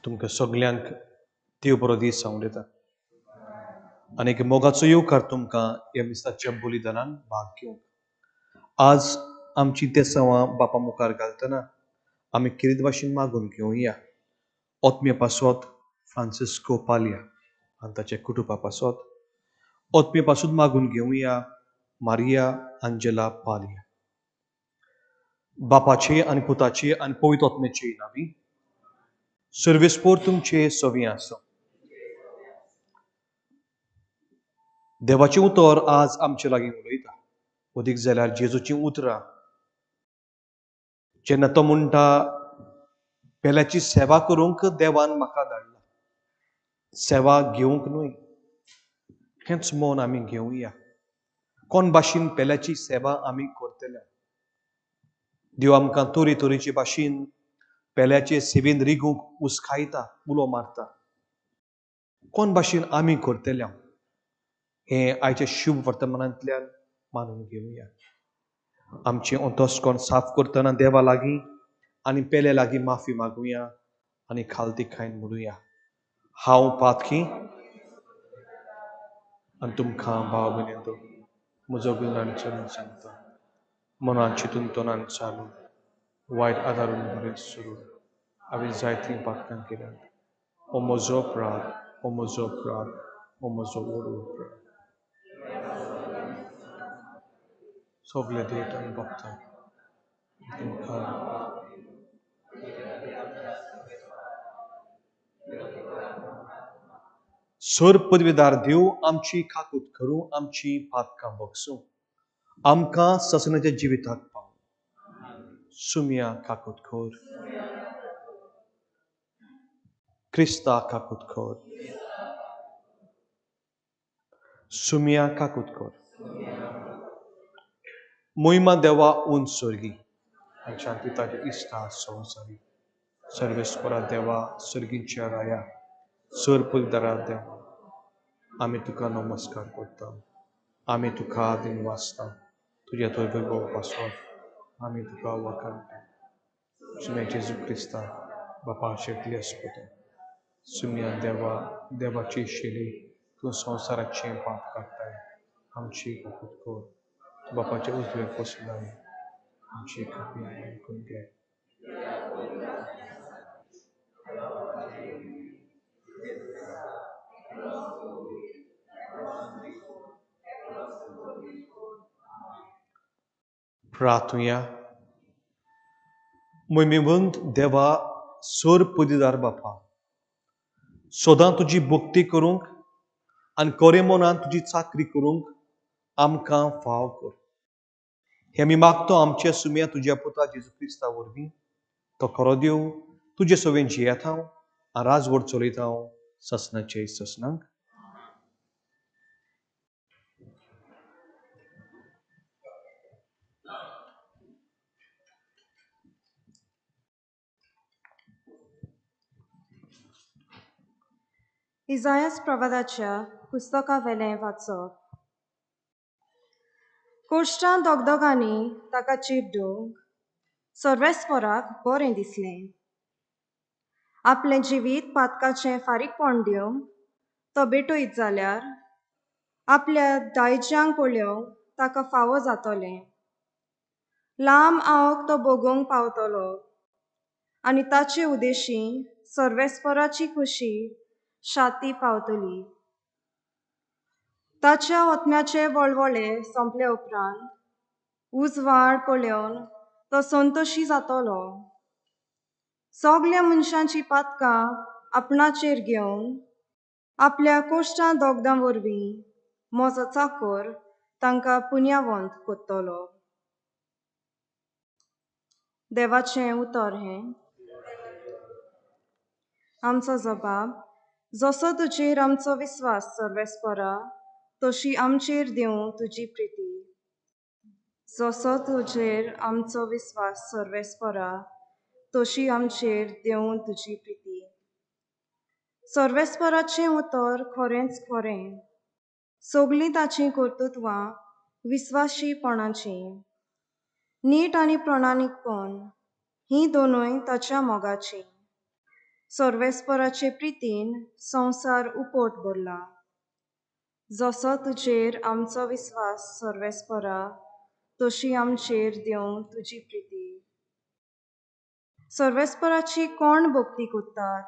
तुमकां सगल्यांक देव बरो दीस हांव उलयता आनी एक मोगाचो येवकार तुमकां ह्या मिसाच्या बलिदानान भाग घेवंक. आज आमची देसांवां बापा मुखार घालतना आमी किरीत भाशेन मागून घेवया ओतमे पासत फ्रांसिस्को पालिया आनी ताच्या कुटुंबा पासत, ओतमे पासून मागून घेवया मारिया आंजेला पालिया. बापाचे आनी पुताचे आनी पवित्र ओतमेचे नांवी सर्वेस्पोर तुमचे सवी आसो. देवाचें उतर आज आमचे लागीं उलयता, अदीक जाल्यार जेजूचीं उतरां. जेन्ना तो म्हणटा पेल्याची सेवा करूंक देवान म्हाका धाडला, सेवा घेवंक न्हय. हेंच मन आमी घेवया. कोण भाशेन पेल्याची सेवा आमी करतले? देव आमकां तरे तरेचे भाशेन पेल्याचे सेवेन रिगूंक उस्कायता, उलो मारता. कोण भाशेन आमी करतले हें आयच्या शुभ वर्तमानांतल्यान मानून घेवया. आमचें अंतस्कर्ण साफ करतना देवा लागीं आनी पेल्या लागीं माफी मागुया आनी खालती खायन म्हणुया, हांव पातकी आनी तुमकां भाव भयणींनो म्हजो गुन्यांव चलून सांगता. मनान चिंतून तोंडान चालून वायट आदारून बरें सोडून हांवें जायतीं पातकां केल्यांत. हो म्हजो अपराध, हो म्हजो अपराध, हो म्हजो व्हड अपराध. सगळे देठ आनी भक्तांक तुमकां सर पदवीदार देव आमची काकूत करूं, आमची पातकां बगसूं, आमकां ससनाच्या जिविताक पावूं. सुमिया काकूत कर, क्रिस्ता काकूत कर, सुमिया काकूत कर. मोहिमा देवा उंच स्वर्गी आनी शांतिताचे इश्टा संवसारी सर्वेस्परा देवा सर्गीच्या राया सर पदवीदारा देवा आमी तुका नमस्कार करता, आमी तुका दिन वाचता, तुज्या थंय वैभव पासत आमी तुका वखाणटा. सुम्या जेजू क्रिस्ता बापा शेटली आसपता. सुम्या देवा देवाची शेली तूं संवसाराचें पाप काडटाय, आमची काकूत कर. तूं बापाचे उजवे बसलाय, आमची कापी आयकून घे. प्रार्थुया. मोहिमेवंत देवा, सर पदवीदार बापा, सदां तुजी भक्ती करूंक आनी खरें मनान तुजी चाकरी करूंक आमकां फाव कर. हें आमी मागतो आमच्या सुम्या तुज्या पुता जेजू क्रिस्ता वरवीं. तो खरो देव, तुजे सवें जियेता आनी राजवट चलयता ससनाचे ससनांक. इजायास प्रवादाच्या पुस्तकावेलें वाचप. कोश्टां दगदगांनी ताका चिड्डूंक सर्वेस्पराक बरें दिसलें. आपलें जिवीत पातकाचें फारीकपण दिवंक तो भेटयत जाल्यार आपल्या दायज्यांक पळोवंक ताका फावो जातलें. लांब आवक तो भोगूंक पावतलो आनी ताचे उदेशीं सर्वेस्पराची खुशी शाती पावतली. ताच्या ओतम्याचे वळवळे सोंपले उपरांत उजवाड पळोवन तो संतोशी जातलो. सगल्या मनशांची पातकां आपणाचेर घेवन आपल्या कोश्टां दोगदां वरवीं म्हजो चाकर तांकां पुण्यावंत करतलो. देवाचें उतर हें. आमचो जबाब. जसो तुजेर आमचो विस्वास सर्वेस्परा, तशी आमचेर दिवं तुजी प्रिती. जसो तुजेर आमचो विस्वास सर्वेस्परा, तशी आमचेर देवूं तुजी प्रिती. सर्वेस्पराचें उतर खरेंच खरें, सगलीं ताचीं कर्तृत्वां विस्वाशीपणाचीं. नीट आनी प्रणाणीकपण हीं दोनूय ताच्या मोगाचीं. सर्वेस्पराचे प्रितीन संवसार उपोट भरला. जसो तुजेर आमचो विस्वास सर्वेस्परा, तशी आमचेर दिवं तुजी प्रिती. सर्वेस्पराची कोण भक्ती करतात?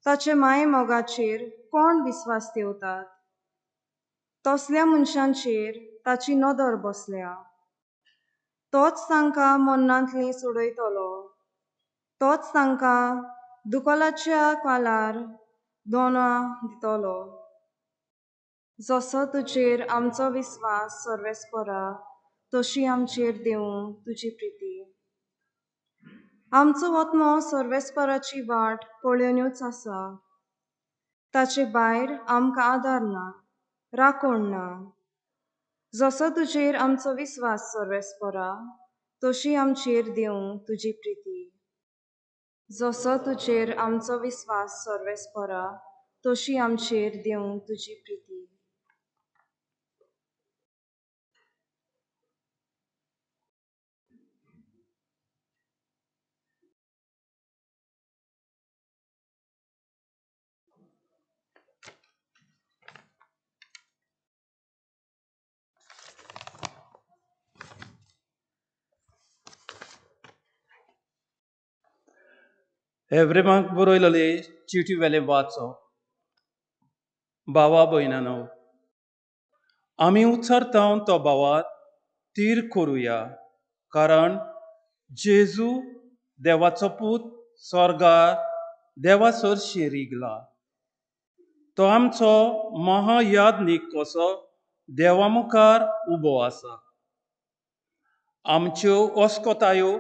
ताचे माये मोगाचेर कोण विस्वास ठेवतात? तसल्या मनशांचेर ताची नदर बसल्या. तोच तांकां मरणांतली सोडयतलो. तोच तांकां दुकळाच्या काळार दोनां दितलो. जसो तुजेर आमचो विस्वास सर्वेस्परा, तशी आमचेर दिवं तुजी प्रिती. आमचो आत्मो सर्वेस्पराची वाट पळोवनूच आसा. ताचे भायर आमकां आदार ना, राखण ना. जसो तुजेर आमचो विस्वास सर्वेस्परा, तशी आमचेर दिवं तुजी प्रिती. जसो तुजेर आमचो विस्वास सर्वेस्परा, तशी आमचेर दिवं तुजी प्रिती. एव्रेमाक बरयलेले चिटी वेले वाचो. भावा भयणानो, आमी उच्चारता तो भावात तीर करुया, कारण जेजू देवाचो पूत स्वर्गार देवा सरशी रिगला. तो आमचो महायाज्ञीक कसो देवा मुखार उबो आसा. आमच्यो अस्कतायो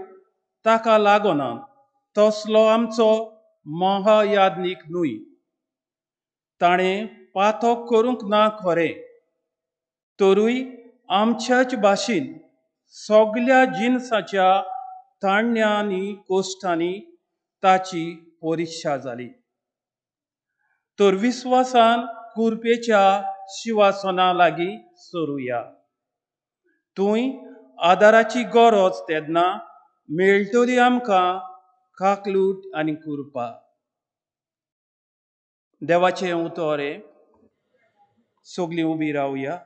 ताका लागना, तसलो आमचो महायाज्ञीक न्हय. ताणें पातक करूंक ना खरें, तरूय आमच्याच भाशेन सगल्या जिनसाच्या ताण्यांनी कोश्टांनी ताची परिक्षा जाली. तर विस्वासान कुरपेच्या शिवासना लागीं सरुया. थंय आदाराची गरज तेन्ना मेळटली आमकां काकलूट आनी कुरपा. देवाचें उतर हें. सगलीं उबी रावया.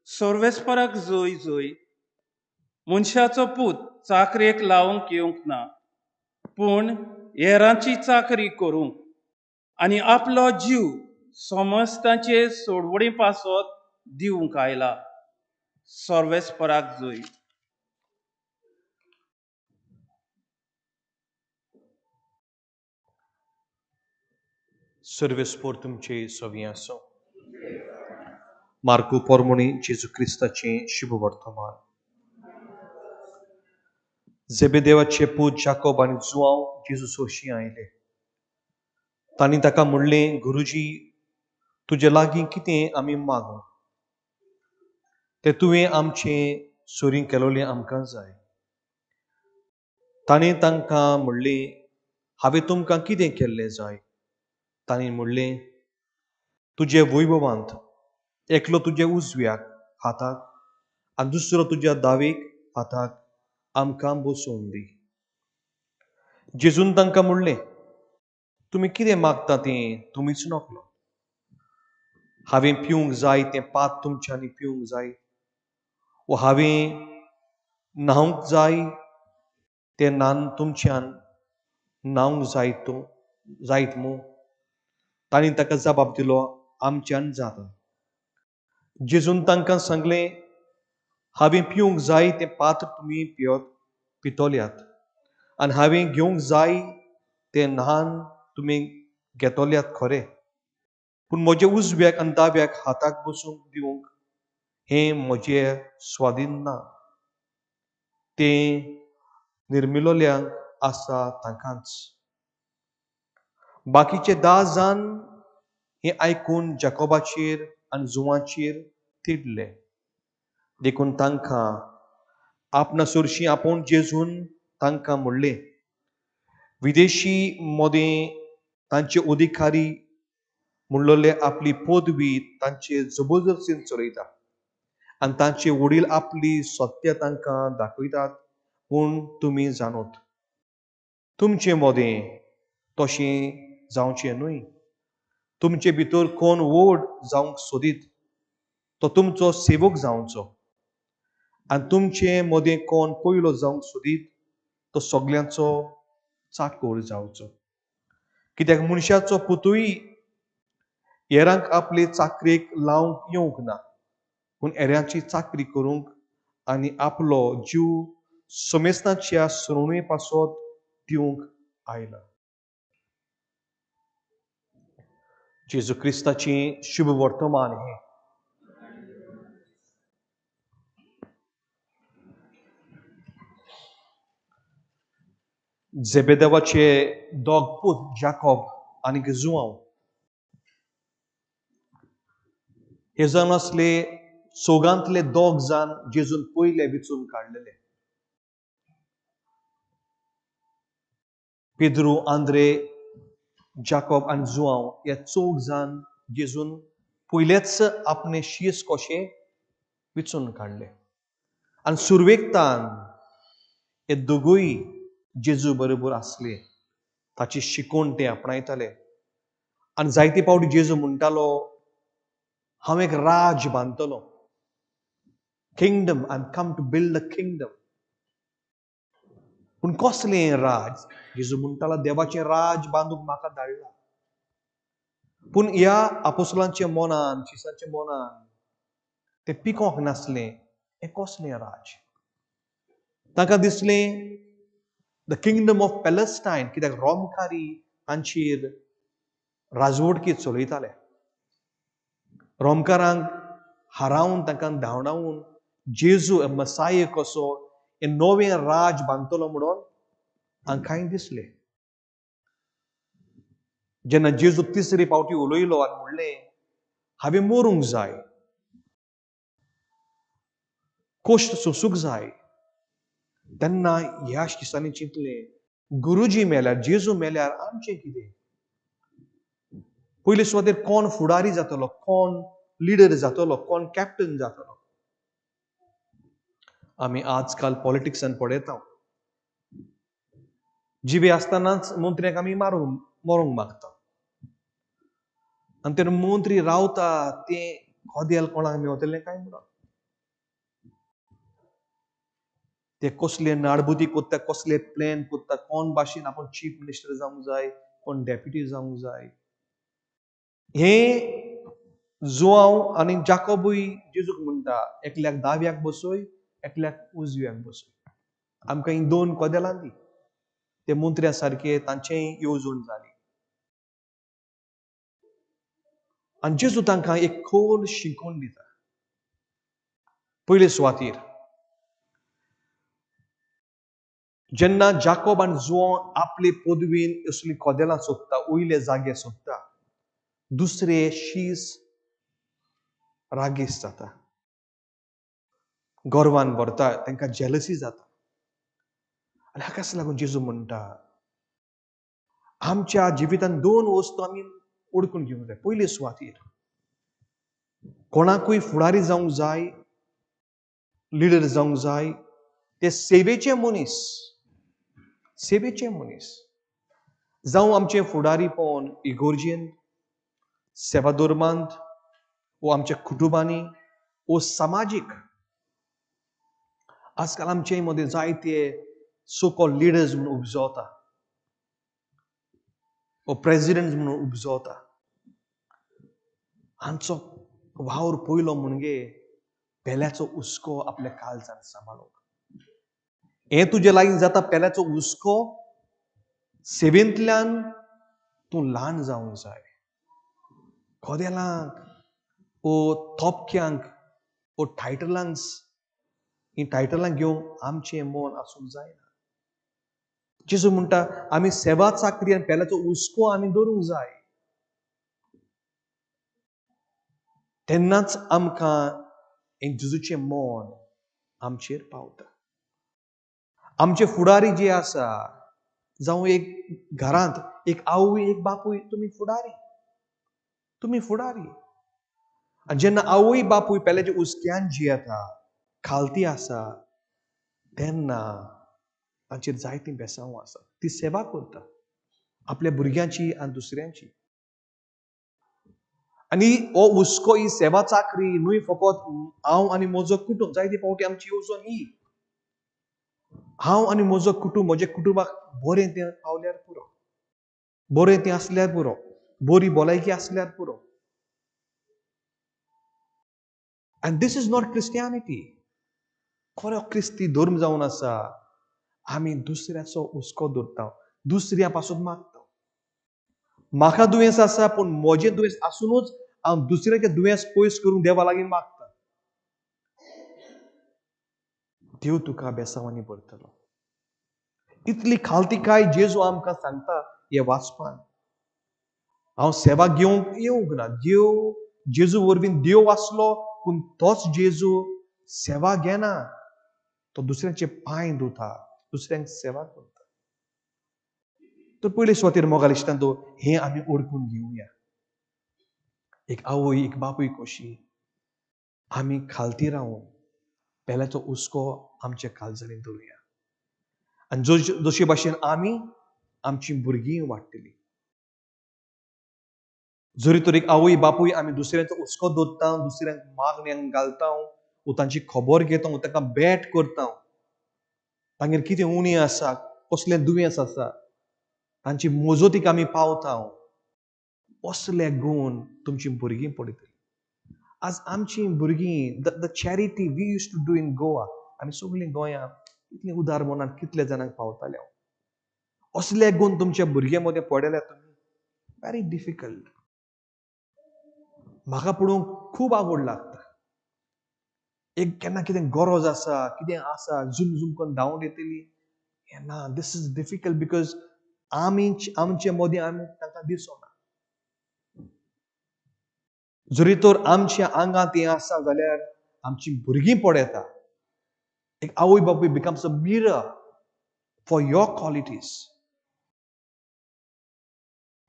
सर्वेस्पराक जय जय. मनशाचो पूत चाकरेक लावंक येवंक ना, पूण हेरांची चाकरी करूंक आनी आपलो जीव समस्तांचे सोडवणी पासत दिवंक आयला। सर्वेस्पराक जोय। सर्वेस्पोर तुमचे सवी आसो। मार्कू पोरमोणी जेजू क्रिस्ताचें शुभ वर्तमान। जेबेदेवाचे पूत जाकोब आनी जुआंव जेजू सोरशीं आयले। तांणी ताका म्हणलें, गुरुजी, तुजे लागीं कितें आमी मागूं तें तुवें आमचें सोरीं केलोलें आमकां जाय। ताणें तांकां म्हणलें, हांवें तुमकां कितें केल्लें जाय? तांणी म्हणलें, तुजे वैभवांत एकलो तुज्या उजव्याक हाताक आनी दुसरो तुज्या दावेक हाताक आमकां बसोवन दी। जेजून तांकां म्हणलें, तुमी कितें मागता तें तुमीच नकलो। हांवें पिवंक जाय तें पात तुमच्यांनी पिवंक जाय, वो हांवें न्हावंक जाय तें न्हान तुमच्यान न्हावंक जाय तो जायत मू? तांणी ताका जबाब दिलो, आमच्यान जाता। जेजून तांकां सांगलें, हांवें पिवंक जाय तें पात्र तुमी पितोल्यात आनी हांवें घेवंक जाय तें न्हान तुमी घेतोल्यात खरें, पूण म्हज्या उजव्याक आनी दाव्याक हाताक बसूंक दिवंक हें म्हजें स्वाधीन ना, तें निर्मिलोल्यांक आसा तांकांच। बाकीचे 10 जाण हें आयकून जाकोबाचेर आनी जुवाचेर तिडले। देखून तांकां आपणा सोरशीं आपोवन जेजून तांकां म्हणलें, विदेशी मदें तांचे अधिकारी म्हणलोले आपली पदवी तांचे जबरदस्तीन चलयता आनी तांचे वडील आपली सत्य तांकां दाखयतात, पूण तुमी जाणोत तुमचे मदें तशें जावचें न्हय। तुमचे भितर कोण व्हड जावंक सोदीत तो तुमचो सेवक जावचो, आनी तुमचे मदें कोण पयलो जावंक सोदीत तो सगल्यांचो चाकोर जावचो। कित्याक मनशाचो पुतूय हेरांक आपले चाकरेक लावंक येवंक ना, पूण हेरांची चाकरी करूंक आनी आपलो जीव समेस्तांच्या सुरणे पासत दिवंक आयला। जेजू क्रिस्ताचें शुभ वर्तमान हें। जेबेदेवाचे दोग पूत जाकोब आनी जुआंव हे जावन आसले चौगांतले 2 जाण जेजून पयले विचून काडलेले। पेद्रू, आंद्रे, जाकोब आनी जुआंव हे 4 जाण जेजून पयलेच आपणे शीस कशे विचून काडले आनी सुरवेकतान हे दोगूय जेजू बरोबर आसले, ताची शिकोवण ते आपणायताले। आनी जायते पावटी जेजू म्हणटालो, हांव एक राज बांदतलो, kingdom, I am come to build a kingdom. पूण कसलें राज? जेजू म्हणटालो, देवाचें राज बांदूंक म्हाका धाडला। पूण ह्या आपोसलांच्या मनान, शिसांच्या मनान तें पिकोंक नासलें हें कसलें राज। तांकां दिसलें the kingdom of Palestine, कित्याक रोमकारी हांचेर राजवटकी चलयताले। रोमकारांक हारावन तांकां धांवडावन जेजू मसाय कसो हें नवें राज बांदतलो म्हणून हांकांय दिसलें। जेन्ना जेजू तिसरी पावटी उलयलो आनी म्हणलें, हांवें मरूंक जाय, कश्ट सोंसूंक जाय, तेन्ना ह्या शिसांनी चिंतलें, गुरुजी मेल्यार, जेजू मेल्यार आमचें कितें? पयले सुवातेर कोण फुडारी जातलो, कोण लिडर जातलो, कोण कॅप्टन जातलो? आमी आजकाल पॉलिटिक्सान पळयता, जिवे आसतनाच मंत्र्यांक आमी मरूंक मागता आनी ते मंत्री रावता तें कदेल कोणाक मेवतलें काय म्हणून। ते कसले नाडबुदी कोत्ता, कसले प्लॅन कोत्ता, कोण भाशेन आपूण चीफ मिनिस्टर जावंक जाय, कोण डेप्युटी जावंक जाय. हें जुआंव आनी जाकोबूय जेजूक म्हणटा, एकल्याक दाव्याक बसय, एकल्याक उजव्याक बसय, आमकां हीं दोन कदेलां दी. ते मंत्र्या सारके तांचेय येवजण जाली. आनी जेजू तांकां एक खोल शिकोवन दिता. पयले सुवातीर जेन्ना जाकोब आनी जुआंव आपले पदवीन असली कदेलां सोदता, वयले जागे सोदता, दुसरे शीस रागीस जाता, गर्वान भरता, तांकां जेलसी जाता. आनी हाकाच लागून जेजू म्हणटा, आमच्या जिवितांत दोन वस्तू आमी ओडकून घेवंक जाय. पयले सुवातीर कोणाकूय फुडारी जावंक जाय, लिडर जावंक जाय, ते सेवेचे मनीस, सेवेचे मनीस जावं. आमचें फुडारीपण इगोर्जेन, सेवा धर्मांत, वो आमच्या कुटुंबांनी, वो समाजीक. आजकाल आमचे मदें जायते सो कॉल्ड लिडर्स म्हणून उपजवता, वो प्रेजिडेंट म्हणून उपजवता. हांचो वावर पयलो म्हणजे पेल्याचो हुस्को आपल्या काळजान सांबाळूंक. हें तुजे लागीं जाता, पेल्याचो हुस्को सेवेंतल्यान तूं ल्हान जावंक जाय. कदेलांक ओ थोपक्यांक ओ टायटलांक, हीं टायटलां घेवंक आमचें मन आसूंक जायना. जेजू म्हणटा, आमी सेवा चाकरी आनी पेल्याचो हुस्को आमी दवरूंक जाय, तेन्नाच आमकां हें जेजूचें मन आमचेर पावता. आमचे फुडारी जे आसा, जावं एक घरांत एक आवय एक बापूय, तुमी फुडारी, तुमी फुडारी. आनी जेन्ना आवय बापूय पेल्याच्या हुस्क्यान जियेता, खालती आसा, तेन्ना तांचेर जायतीं बेसांव आसा. ती सेवा करता आपल्या भुरग्यांची आनी दुसऱ्यांची. आनी हो हुस्को, ही सेवा चाकरी न्हय फकत हांव आनी म्हजो कुटुंब. जायते फावटी आमची येवजण ही, हांव आनी म्हजो कुटुंब, म्हज्या कुटुंबाक बरें तें पावल्यार पुरो, बरें तें आसल्यार पुरो, बरी भलायकी आसल्यार पुरो. And this is not Christianity. खरो क्रिस्ती धर्म जावन आसा, आमी दुसऱ्याचो हुस्को दवरता, दुसऱ्या पासून मागता. म्हाका दुयेंस आसा, पूण म्हजें दुयेंस आसुनूच हांव दुसऱ्याचें दुयेंस पयस करूंक देवा लागीं मागता. देव तुका बेसांवांनी भरतलो. इतली खालतीकाय जेजू आमकां सांगता हे वाचपान. हांव सेवा घेवंक येवंक ना, देव जेजू वरवीं देव आसलो, पूण तोच जेजू सेवा घेना, तो दुसऱ्यांचे पांय धुता, दुसऱ्यांक सेवा करता. तर पयले सुवातेर मोगाल इश्टांनो, हें आमी ओळखून घेवया. एक आवय एक बापूय कशी आमी खालती रावून पेल्याचो हुस्को आमच्या काळजांनी दवरुया. आनी जशे भाशेन आमी आमची भुरगीं वाडटली. जरी तर एक आवय बापूय आमी दुसऱ्यांचो हुस्को दवरता, दुसऱ्यांक मागण्यांक घालता, वो तांची खबर घेता, तांकां भेट करता, तांगेर कितें उणी आसा, कसलें दुयेंस आसा, तांची मजतीक आमी पावता, असले गूण तुमची भुरगीं पळयतलीं. आज आमची भुरगीं, the charity we use to do in Goa, आमी सगळीं गोंयांत इतलीं उदार मनान कितले जाणांक पावताले. असले गूण तुमच्या भुरग्यां मदें पडले तुमी, व्हेरी डिफिकल्ट. म्हाका पळोवंक खूब आवड लागता. एक केन्ना कितें गरज आसा, कितें आसा, झूम झूम करून धांवून येतली ना. This is difficult because आमी आमचे मदीं आमी तांकां दिसना. जरी तर आमच्या आंगांत हें आसा जाल्यार आमची भुरगीं पळयता. एक आवय बापूय becomes a mirror for your qualities.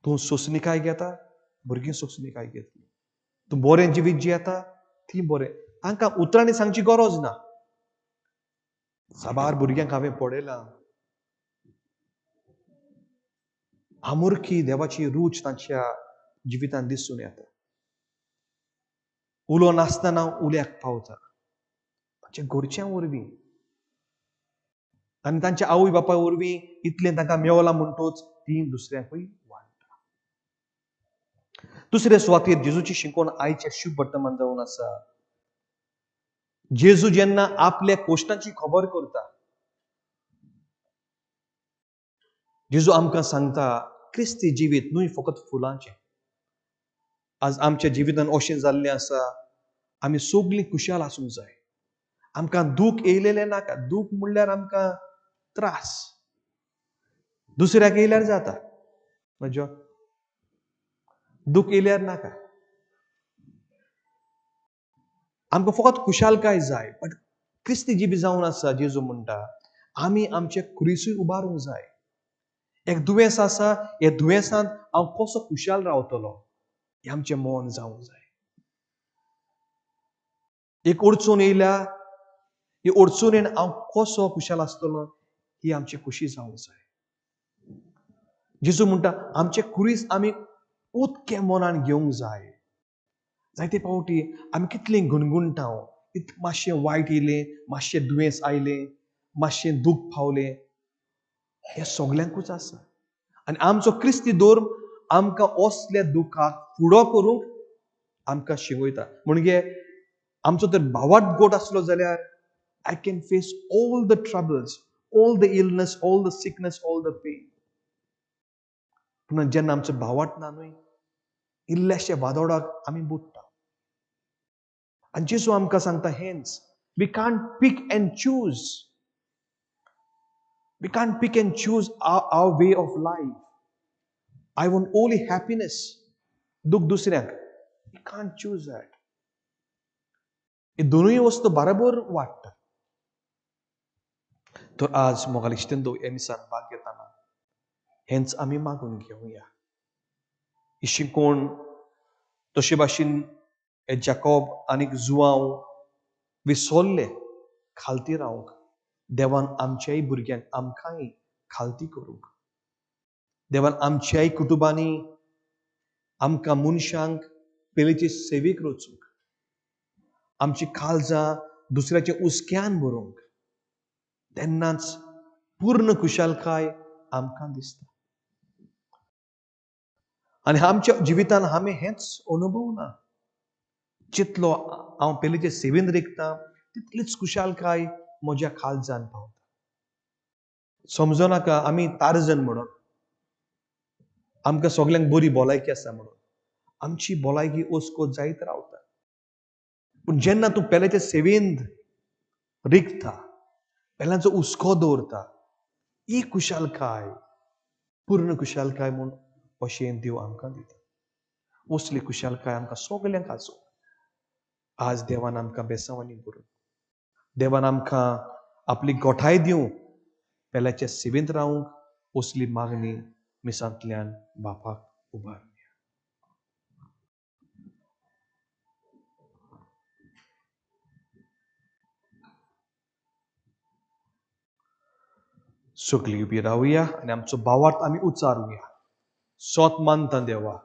तूं सोंसणीकाय घेता, भुरगीं सोंसणीकाय घेतली. तूं बरें जिवीत जियेता, तीं बरें. तांकां उतरांनी सांगची गरज ना. साबार भुरग्यांक हांवें पळयलां, आमुरखी देवाची रूच तांच्या जिवितांत दिसून येता. उलो नासतना उल्याक पावता तांच्या घरच्यां वरवीं. आनी तांच्या आवय बापाय वरवीं इतलें तांकां मेवलां म्हणटूच ती दुसऱ्यांकूय वाडटा. दुसरे सुवातेर जेजूची शिकवण आयचे शुभ वर्तमान जावन आसा. जेजू जेन्ना आपल्या कोश्टांची खबर करता, जेजू आमकां सांगता क्रिस्ती जिवीत न्हय फकत फुलांचें. आज आमच्या जिवितान अशें जाल्लें आसा, आमी सगळीं खुशाल आसूंक जाय. आमकां दूख येयलेलें नाका. दूख म्हणल्यार आमकां त्रास, दुसऱ्याक येयल्यार जाता, म्हज्या दूख येयल्यार नाका. आमकां फकत खुशालकाय जाय. बट क्रिस्ती जिवीत जावन आसा, जेजू म्हणटा आमी आमचे खुरीसूय उबारूंक जाय. एक दुयेंस आसा, ह्या दुयेंसांत हांव कसो खुशाल रावतलो हें आमचें मन जावंक जाय. एक अडचण येयल्या, ही अडचणेन हांव कसो खुशाल आसतलो ही आमची खुशी जावंक जाय. जेजू म्हणटा आमचे खुरीस आमी उत्के मनान घेवंक जाय. जायते फावटी आमी कितलीं गुणगुणटा, मातशें वायट येयलें, मातशें दुयेंस आयलें, मातशें दूख पावलें, हें सगल्यांकूच आसा. आनी आमचो क्रिस्ती धर्म आमकां असल्या दुखाक फुडो करूंक आमकां शिकयता. म्हणजे आमचो तर भावार्थ गोट आसलो जाल्यार I can face all the troubles, all the illness, all the sickness, all the pain. पूण जेन्ना आमचो भावार्थ ना न्हय, इल्ल्याशे वादोडाक आमी बुडटा. आनी जेजू आमकां सांगता हेंच, we can't pick and choose. We can't pick and choose our way of life. I want only happiness. दुख दुसऱ्यांक. We can't choose that. हे दोनूय वस्तू बरोबर वाडटा. तर आज मोगाल इश्टेंदो ह्या मिसान भाग घेतना हेंच आमी मागून घेवया. ही शिकवण तशे भाशेन हे जाकोब आनी जुआंव विसरले खालती रावंक, देवान आमच्याय भुरग्यांक आमकांय खालती करूंक, देवान आमच्याय कुटुंबांनी आमकां मनशांक पेलेचे सेवेक रचूंक, आमची काळजां दुसऱ्याच्या हुस्क्यान भरूंक, तेन्नाच पूर्ण खुशालकाय आमकां दिसता. आनी आमच्या जिवितान आमी हेंच अनुभवना. जितलो हांव पेलेचे सेवेन रिगता तितलीच खुशालकाय म्हज्या काळजान पावता. समजो नाका आमी तारजन म्हणून आमकां सगल्यांक बरी भलायकी आसा म्हणून आमची भलायकी ओसको जायत रावता. पूण जेन्ना तूं पेल्याचे सेवेंत रिगता, पेल्यांचो हुस्को दवरता, ही खुशालकाय पूर्ण खुशालकाय म्हूण अशें देव आमकां दिता. असली खुशालकाय आमकां सगल्यांक आसूं. आज देवान आमकां बेसांवांनी करून, देवान आमकां आपली गोठाय दिवं, पेल्याच्या सेवेंत रावंक, असली मागणी मिसांतल्यान बापाक उबार. सगळीं उबी रावया आनी आमचो भावार्थ आमी उच्चारुया. सोत मानता देवा,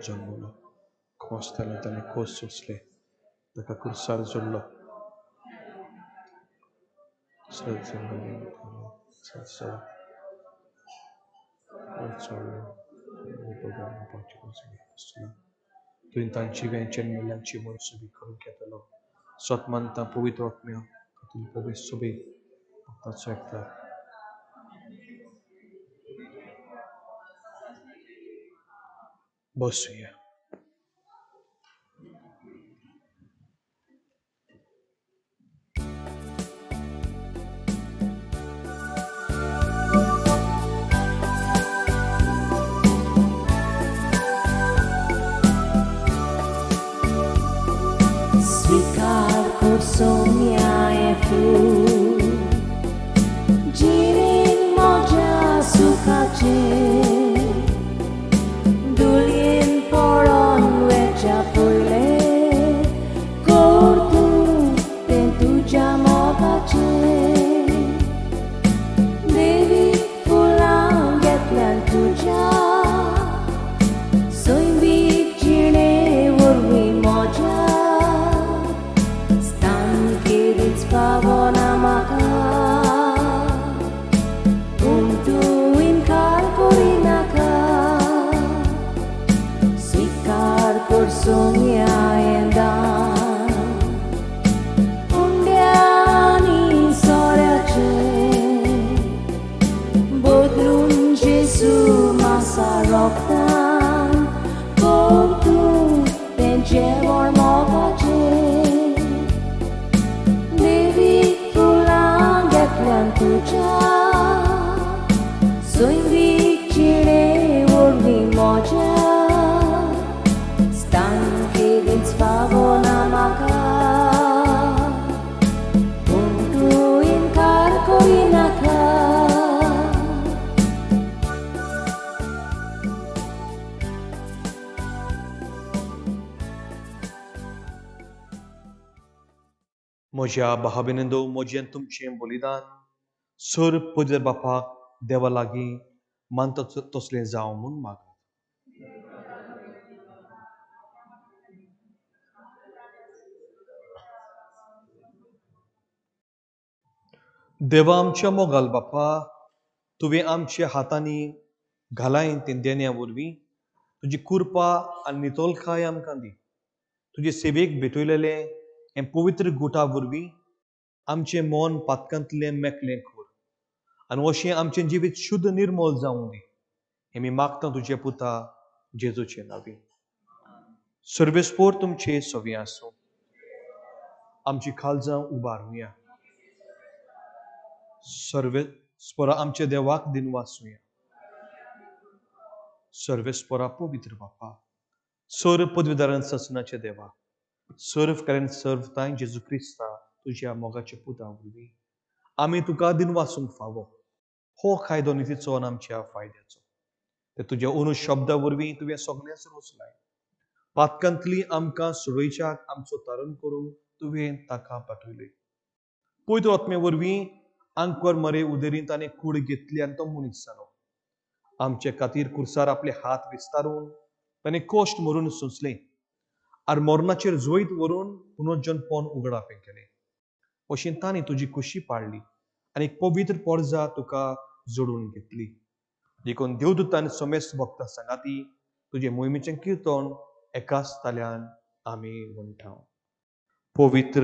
जन्मलो खोस जालें, ताणें खोस सोंसले, ताका कुर्सार जोडलो, तुवें तांची वेंचन मेल्यांची मनसुबी करून घेतलो. सोत मानता पवित्र आत्म्या तातूंत पवित्र सोबी ताचो एकता बसुया. Svicar corso mia e fu Girin moja sukache Dulien poron vecha poile Kortu ten tuja mogache Devi fulang getlan tuja कर सोम्या हें दान उंड्यानी सोऱ्याचें बदलून जेजू मासा रोगतान कर तूं तें जेवण मोगाचें देवी फुलां घेतल्यान तुज्या सैरीक जिणे वरवीं म्हज्या स्थान केदींच फावना म्हाका पूण तूं इनकार करिनाका. म्हज्या भाव-भयणींनो, म्हजें तुमचें बलिदान सर पदर बापाक देवा लागीं मानता तसलें जावं म्हूण मागात. देवा आमच्या मोगाल बापा, तुवें आमच्या हातांनी घालाय तें देण्या वरवीं तुजी कृपा आनी नितळकाय आमकां दी. तुजे सेवेक भेटयलेलें हें पवित्र गुटा वरवीं आमचें मन पातकांतलें मेकळें कर आनी अशें आमचें जिवीत शुद्ध निर्मल जावं दी. हें मी मागता तुजे पुता जेजूचे नांवी. सर्वेस्पोर तुमचे सवी आसूं. आमची खालजां उबारुया. सर्वेस्पोरा आमच्या देवाक दिनवासुया. सर्वेस्पोरा पवित्र बापा, सर्व पदवीदारान ससनाचे देवा, सर्व कारण सर्व तांय जेजू क्रिस्ता तुज्या मोगाच्या पुता वरवीं आमी तुका दिनवासूंक फावो. हो कायदो नितीचो आनी आमच्या फायद्याचो. ते तुज्या অনু शब्दा वरवीं तुवें सगळेंच रचलाय. पातकांतली आमकां सोडोवच्याक आमचो तारण करूंक तुवें ताका पाठयले. पवित्र आत्मे वरवीं आंकवार मरे उदेरीन ताणें कूड घेतली आनी तो मनीस जालो. आमचे खातीर कुर्सार आपले हात विस्तारून ताणें कश्ट मरून सोंसले आनी मरणाचेर जैत व्हरून पुनर्जनपण उगडापें केलें. अशें ताणें तुजी खुशी पाळ्ळी आनी एक पवित्र पोरजा तुका जोडून घेतली. देखून देवदूतान समेस्त भक्ता सांगाती तुजे मोहिमेचें किर्तन एकाच ताल्यान आमी म्हणटा. पवित्र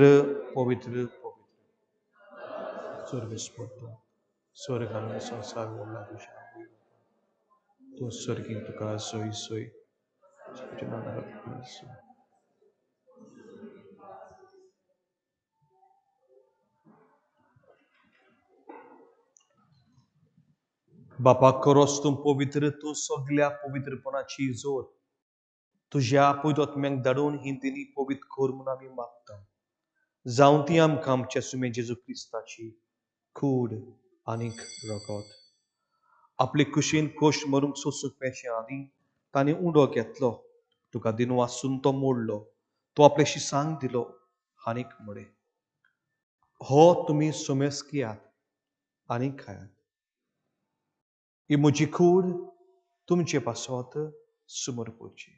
पवित्र पवित्र सर्वेस्पर तूं स्वर्ग आनी संवसार व्हडला तुज्या तूं स्वर्गीन तुका सोय सोय. बापा करोस तूं पवित्र, तूं सगल्या पवित्रपणाची जोर. तुज्या पवित्र आत्म्याक धाडून ही दिनी पवित्र कर म्हूण आमी मागता. जावं ती आमकां आमच्या सुमे जेजू क्रिस्ताची कूड आनीक रगत. आपले कुशीन कश्ट मरूंक सोसूंक मेळचे आदीं ताणें उंडो घेतलो, तुका दिनवासून तो मोडलो, तो आपले शिसांक दिलो आनीक म्हळें, हो तुमी सोमेस घेयात आनी खायात. ही म्हजी कूड तुमचे पासत समर्पची.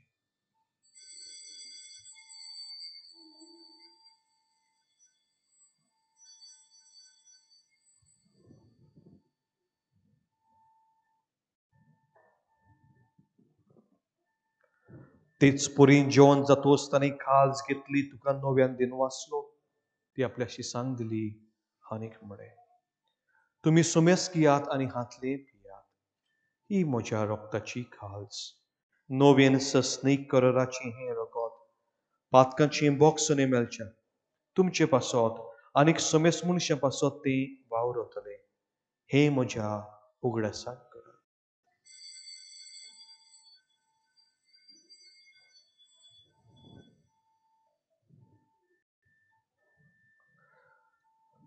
तेच परी जेवण जातोच ताणें खाज घेतली, तुका नव्यान दिनवासलो, ती आपल्या शिसांक दिली आनीक म्हळें, तुमी सोमेस घेयात आनी हातले पियात. ही म्हज्या रक्ताची खाज, नवीन सस्नीक कराराचें हें रगत पातकांचें बोगसणें मेळचें तुमचे पासत आनीक समेस मनशां पासत तें वावरतलें. हें म्हज्या उगडासाक करात.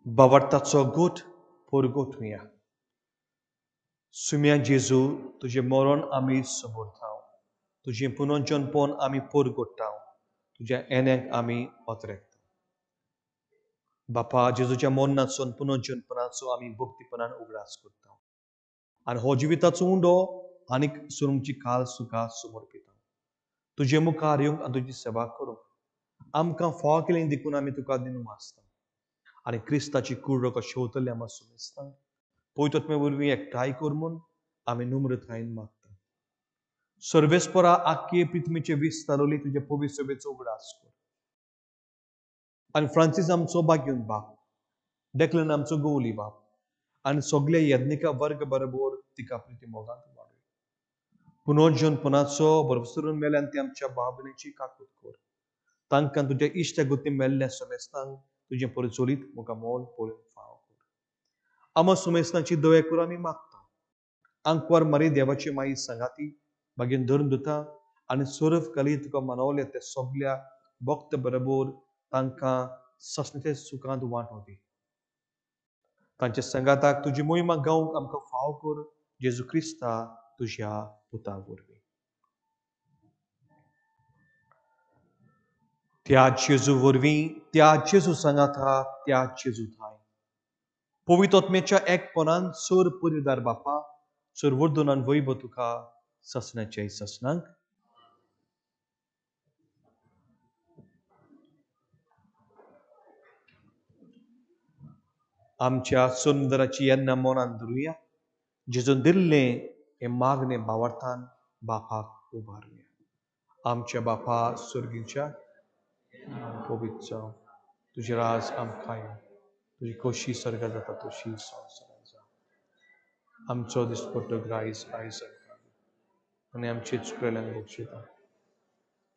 बावडताचो गोट परगोटुया. सुम्या जेजू, तुजें मरण आमी समर्थांव, तुजें पुनर्जनपण आमी परगोट्टांव, तुज्या येण्याक आमी अत्रेकता. बापा, जेजूच्या मरणाचो आनी पुनर्जनपणाचो आमी भक्तीपणान उगडास करता आनी हो जिविताचो उंडो आनीक सुरुंगची काल तुका समर्पिता. तुजे मुखार येवंक आनी तुजी सेवा करूंक आमकां फावो केली देखून आमी तुका दिनवासता आनी क्रिस्ताची कूड रगत शेवतले आमकां सुमेस्तांक पवित्र आत्मे वरवीं एकठांय कर म्हूण आमी नम्रतायेन मागता. सर्वेस्परा आख्खे पृथ्वीचे विस्तारवली तुजे पवित्र सभेचो उगडास कर. आनी फ्रांसीस आमचो बागीवन बाप, डेक्लन आमचो गोवली बाप आनी सगल्या यज्ञिका वर्ग बरोबर तिका प्रिती मोगांत वाडय. पुनर्जन पुनाचो बरसरून मेल्यान ती आमच्या भाव भयणीची काकूत कर. तांकां तुज्या इश्ट गुती मेल्ल्या समेस्तांक तुजें परचोलीत मुखा मोल पळोवन फाव कर. आमा सुमेस्तांची दया करून आमी मागता. आंकवार मारी देवाची माई सांगाती मागीर धरून दिता आनी सोरफ कली तुका मनवले ते सगल्या भक्त बरोबर तांकां ससण्याच्या सुखांत वांटो दी. तांच्या संगाताक तुजी मोहिमा गावंक आमकां फाव कर, जेजू क्रिस्ता तुज्या पुता वरवीं. त्या जेजू वरवीं, त्या जेजू सांगाता, त्या जेजू थांय पवित्र आत्म्याच्या एकपणान सोर पदवीदार बापा सोर वर्दनान वैभव तुका ससण्याच्या ससनांक. आमच्या सुंदराची येन्ना मनान धरुया, जेजून दिल्लें हें मागणें भावार्थान बापाक उबारुया. आमच्या बापा सर्गीच्या पवित्र जावं तुजें राज आमकां येवं, तुजी खोशी सर्गात जाता तशी संवसारांत जावं. आमचो दिसपट्टो ग्रायस आयज आमकां दी आनी आमचे चुकलेल्यांक बक्षिता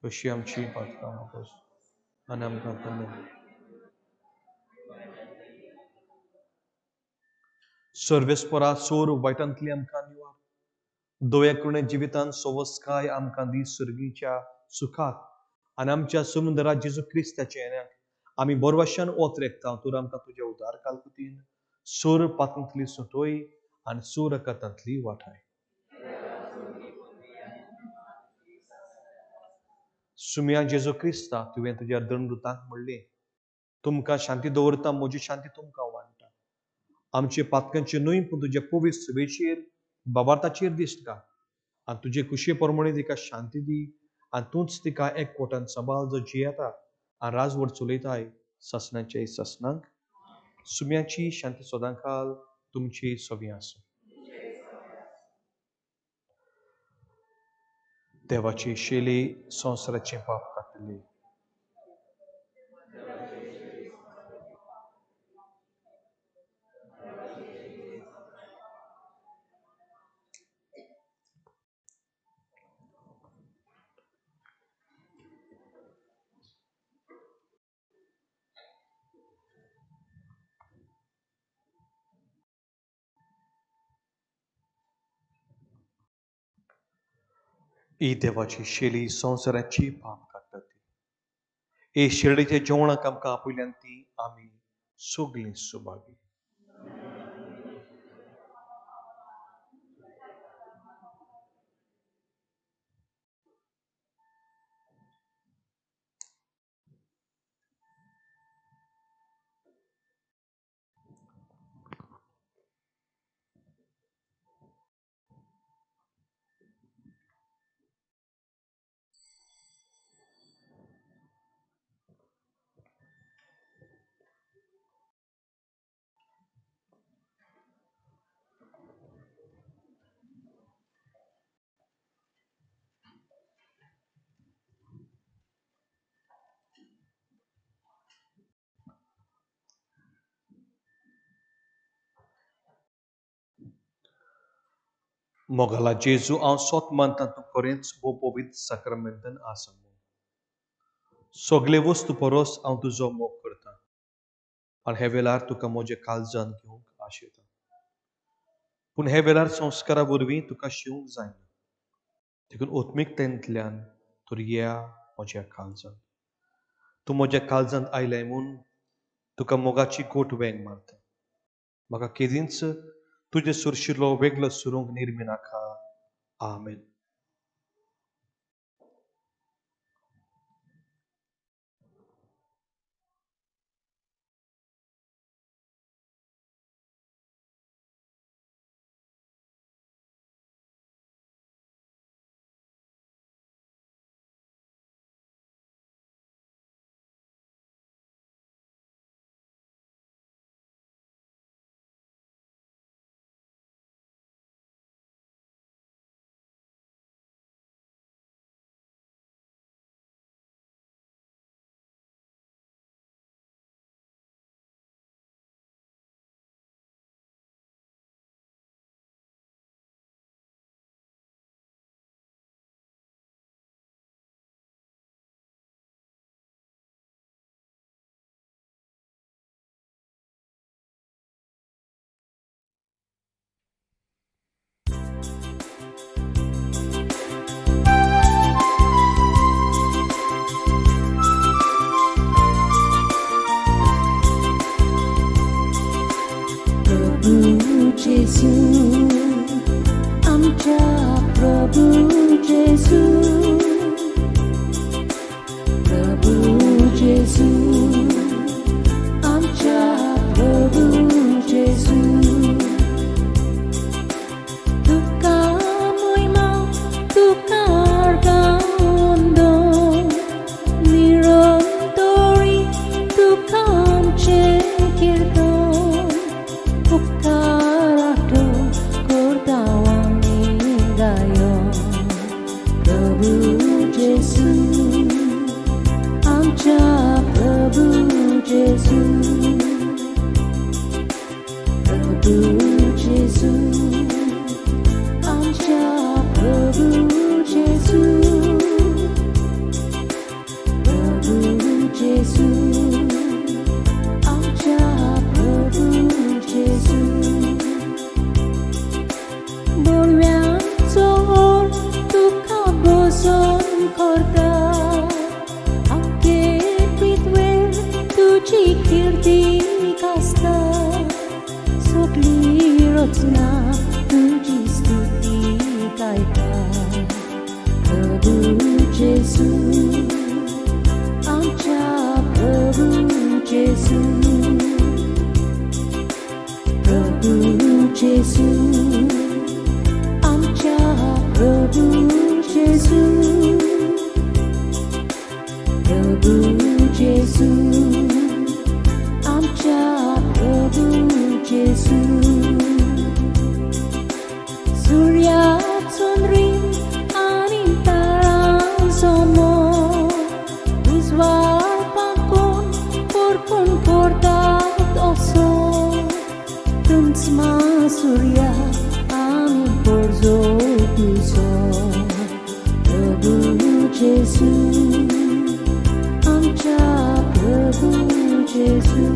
तशी आमची पातकां मागोस आनी आमकां तन्ने. सर्वेस्परा सोर वायटांतली आमकां निवार, दया करुणे जिवितांत सवस्काय आमकां दी सर्गीच्या सुखाक आनी आमच्या समुद्रा जेजू क्रिस्ताच्या येण्याक आमी बोरवाशान ओतरेकता. तर आमकां तुज्या उदार कालकुतीन सोर पातांतली सुटोय आनी सूर रकातांतली वाठाय. सुम्या जेजू क्रिस्ता, तुवें तुज्या दंडुतांक म्हणलें, तुमकां शांती दवरता, म्हजी शांती तुमकां वांट्टा. आमचे पातकांचे न्हय पूण तुज्या पवित्र सभेचेर बाबार्थाचेर दिश्ट घाल आनी तुजे कुशे प्रमाणे तिका शांती दी आनी तूंच तिका एकवटान सांबाळ, जो जियेता आनी राजवट चलयताय ससनाचे ससनांक. सुम्याची शांती सदांकाल तुमची सवी आसूं. देवाची शैली संवसाराचें पाप काडटली. ही देवाची शैली संवसाराची पाप काडटा ती. हे शिर्डीच्या जेवणाक आमकां आपयल्यान ती आमी सगलीं सुभागी. मोगाला जेजू, हांव सोत मानता तूं खरेंच भोव पवित्र साक्रामेंतान आसा म्हूण. सगळे वस्तू परस हांव तुजो मोग करता आनी हे वेळार तुका म्हज्या काळजान घेवंक आशेता. पूण हे वेळार संस्कारा वरवीं तुका शिवंक जायना, देखून आत्मिकतेंतल्यान तर या म्हज्या काळजान. तूं म्हज्या काळजांत आयलाय म्हूण तुका मोगाची गोट वेंग मारता. म्हाका केदींच तुजे सुरशिल्लो वेगळो सुरूंक निर्मिनाका. आमेन. आमच्या प्रभू जेजू, प्रभू जेजू, आमच्या प्रभू जेजू, प्रभू जेजू, आमच्या प्रभू जेजू. बोलव्यांचो ओड तुका भजन करता, आख्खे पृथ्वेर तुजी कीर्ती गाजता. सगळी रचना तुजी स्तुती गायता. प्रभू जेजू, आमच्या प्रभू जेजू, प्रभू जेजू, आमच्या प्रभू जेजू, प्रभू जेजू, आमच्या प्रभू जेजू. सूर्या चंद्रीम आनी तारांचो मोग उजवाड पाकोवन परपून करतात असो तुमचमा सूर्या आमी परजो तुजो. प्रभू जेजू, आमच्या प्रभू जेजू.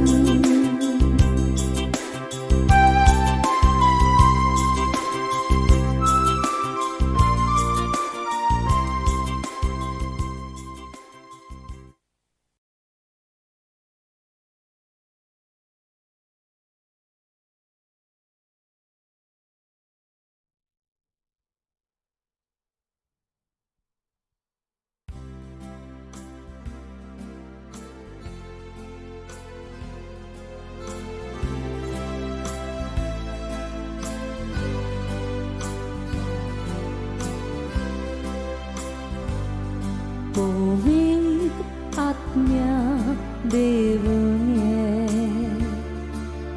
पवित्र आत्म्या देवून ये,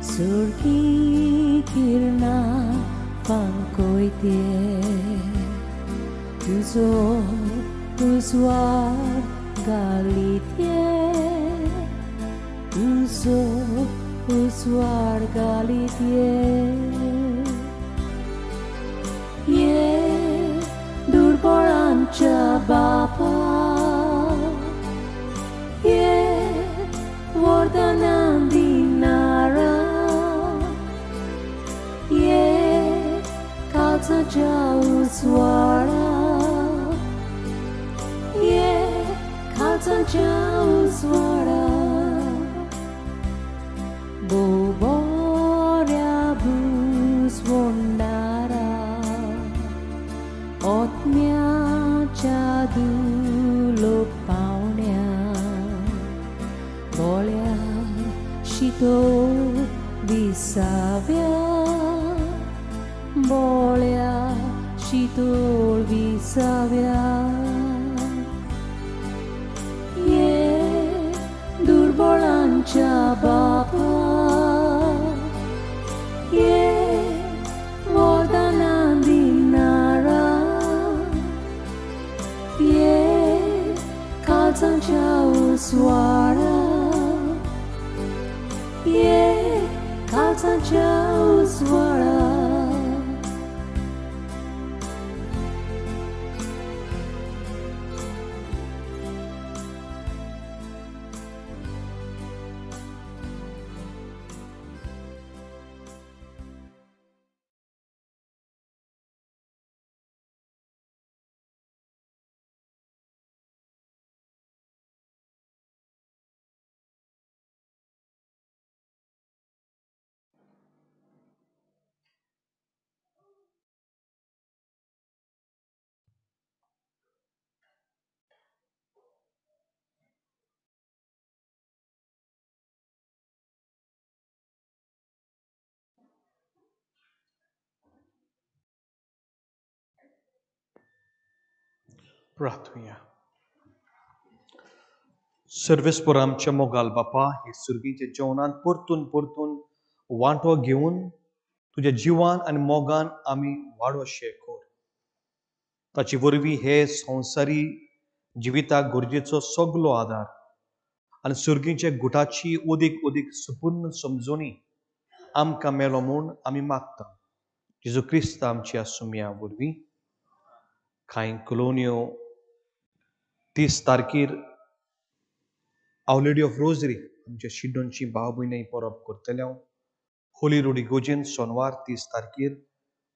सुर्गी किरणां फांकयते, तुजो उजवाड घालीत ये, तुजो उजवाड घालीत ये. ये दुर्बळांच्या बापा, ये वरदानां दिणारा, ये काळजाच्या उजवाडा, ये काळजाच्या उजवाडा. भोव बऱ्या भुजवणारा, आत्म्याच्या दुलोक पावण्या, बोळ्या शितोळ विसाव्या, बोळ्या शितोळ विसाव्या. ये दुर्बळांच्या बापा, ये वरदानां दिणारा, ये काळजाच्या उजवाडा, ये काळजाच्या उजवाडा. प्रार्थुया. सर्वेस्पर आमच्या मोगाल बापा, हे सुर्गीच्या जेवणांत परतून परतून वांटो घेवन तुज्या जिवान आनी मोगान आमी वाडोशे कर. ताचे वरवीं हे संवसारी जिविताक गरजेचो सगलो आदार आनी सुर्गींच्या गुटाची ओदीक ओदीक सुपूर्ण समजोणी आमकां मेलो म्हूण आमी मागता जेजू क्रिस्त आमच्या सुमया वरवीं. कांय कॉलोनियो 30 तारखेर our lady of rosary आमच्या शिड्डोनची भाव भयणी परब करतले. हांव होली रोडी गोजेन सोनवार 30 तारखेर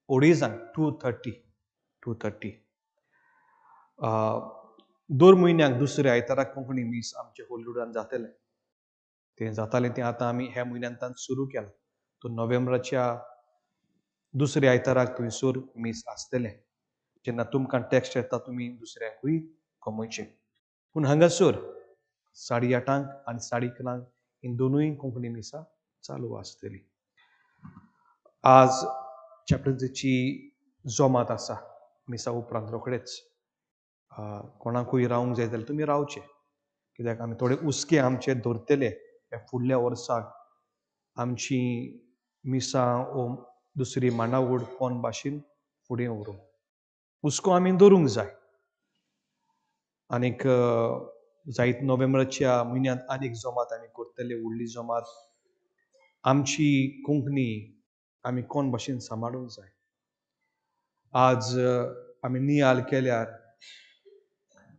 अडेजांक 2:30 2:30. दर म्हयन्याक दुसऱ्या आयताराक कोंकणी मीस आमच्या होली रोडान जातलें. तें जातालें तें आतां आमी ह्या म्हयन्यांत सुरू केलां. तो नोव्हेंबराच्या दुसऱ्या आयताराक थंयसर मीस आसतलें. जेन्ना तुमकां टॅक्स्ट येता तुमी दुसऱ्यांकूय कमयचें. पूण हांगासर 8:30 आनी 11:30 ही दोनूय कोंकणी मिसां चालू आसतली. आज चॅपलन्सीची जोमात आसा मिसा उपरांत रोखडेच. कोणाकूय रावंक जाय जाल्यार तुमी रावचे, कित्याक आमी थोडे हुस्के आमचे दवरतले ह्या फुडल्या वर्साक आमची मिसां ओ दुसरी मांडावळ कोण भाशेन फुडें व्हरूंक हुस्को आमी दवरूंक जाय. आनीक जायत नोव्हेंबराच्या म्हयन्यांत आनीक जमात आमी करतले, व्हडली जमात. आमची कोंकणी आमी कोण भाशेन सांबाळूंक जाय. आज आमी नियाळ केल्यार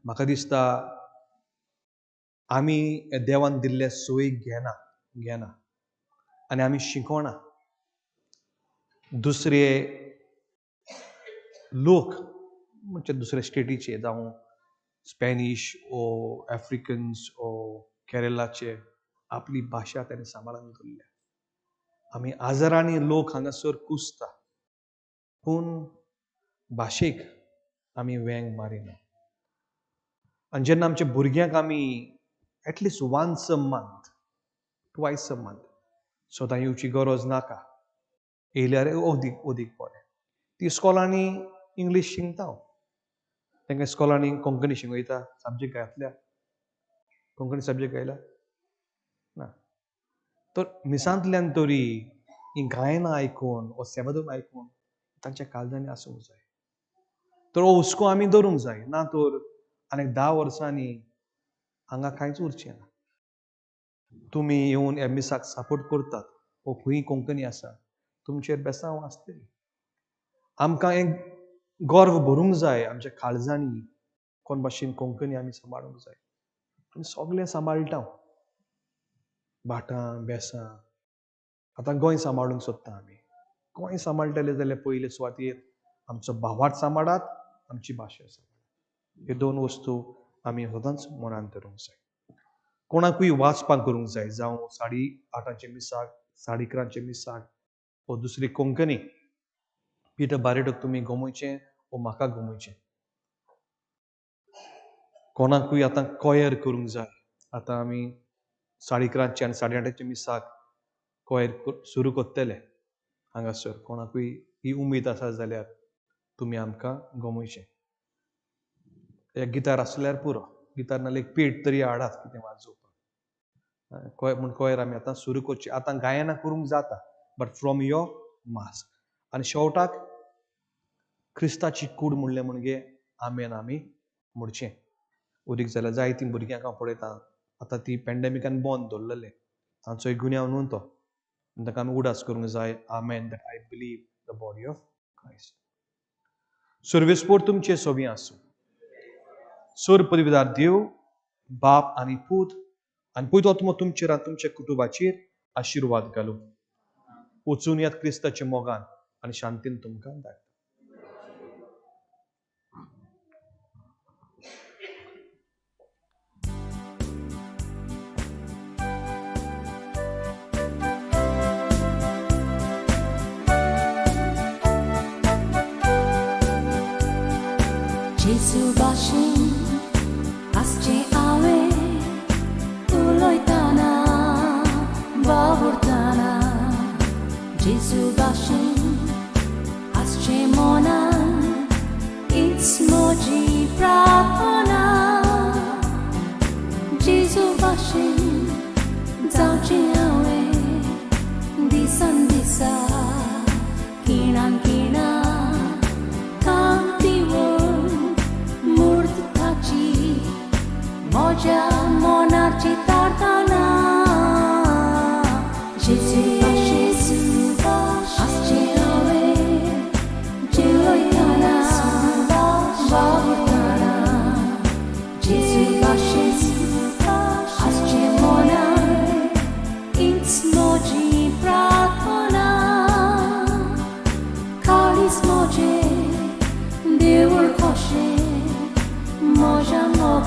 म्हाका दिसता आमी देवान दिल्ले सोयीक घेना घेना आनी आमी शिकोना. दुसरे लोक म्हणजे दुसरे स्टेटीचे, जावं स्पॅनीश ओ आफ्रिकन्स ओ केरलाचे, आपली भाशा ताणें सांबाळून दवरल्या. आमी हजारांनी लोक हांगासर कुसता, पूण भाशेक आमी वेंग मारिना. आनी जेन्ना आमच्या भुरग्यांक आमी at least once a month, twice a month, सदां येवची गरज नाका, येयल्यार अदीक अदीक बरें. ती इस्कॉलांनी इंग्लीश शिकता हांव, तांकां इस्कॉलांनी कोंकणी शिकयता. सब्जेक्ट घातल्या कोंकणी सब्जेक्ट घायला ना, तर मिसांतल्यान तरी ही गायनां आयकून वो सेवादून आयकून तांच्या काळजांनी आसूंक जाय. तर हो हुस्को आमी दवरूंक जाय, ना तर आनीक 10 वर्सांनी हांगा कांयच उरचें ना. तुमी येवन ह्या मिसाक सपोर्ट करतात वो खंय कोंकणी आसा तुमचेर बेसांव आसतली. आमकां एक गर्व भरूंक जाय आमच्या काळजांनी कोण भाशेन कोंकणी आमी सांबाळूंक जाय. आमी सगळें सांबाळटा, भाटां बेसां. आतां गोंय सांबाळूंक सोदता आमी. गोंय सांबाळटले जाल्यार पयले सुवातेर आमचो भावार्थ सांबाळात, आमची भाशा सांबाळात. ह्यो दोन वस्तू आमी सदांच मनांत धरूंक जाय. कोणाकूय वाचपाक करूंक जाय, जावं 8:30 मिसाक, 11:30 मिसाक वो दुसरी कोंकणी पिटर बारेटोक तुमी गमोवचें वो म्हाका गमोवचें. कोणाकूय आतां कोयर करूंक जाय, आतां आमी 11:30 आनी 8:30 मिसाक कोयर सुरू करतले हांगासर. कोणाकूय ही उमेद आसा जाल्यार तुमी आमकां गमोवचें. एक गितार आसल्यार पुरो, गितार नाल्यार एक पेट तरी हाडात कितें वाजोवपाक. कोयर म्हूण कोयर आमी आतां सुरू करची. आतां गायनां करूंक जाता, बट फ्रॉम your mask. आनी शेवटाक क्रिस्ताची कूड म्हणलें म्हणजे आमेन आमी म्हणचें. उदीक जाल्यार जायतीं भुरग्यांक हांव पळयतां आतां ती पॅन्डेमिकान बंद दवरलेलें, तांचो एक गुन्यांव न्हू तो, तांकां आमी उडास करूंक जाय amen that I believe the body of Christ. सर्वेस्पोर तुमचे सोबी आसूं. सोर पदवीदार देव बाप आनी पूत आनी पयतो आत्मो तुमचेर आनी तुमच्या कुटुंबाचेर आशिर्वाद घालूं. वचून यात क्रिस्ताच्या मोगान आनी शांतीन तुमकां धाडटा. जेजू भाशेन आसचें हांवें उलयतना वावुरतना, जेजू भाशेन आसचें मनान हीच म्हजी प्रार्थना. जेजू भाशेन जावचें हांवें दिसान दिसा खिणान खिणा, कांतीवन मूर्त ताची म्हज्या मनाची तारता.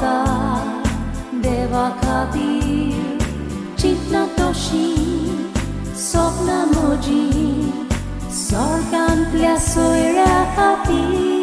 भोंवता देवा खातीर चिंतना तशी सपनां म्हजीं स्वर्गांतल्या सोयऱ्या खातीर.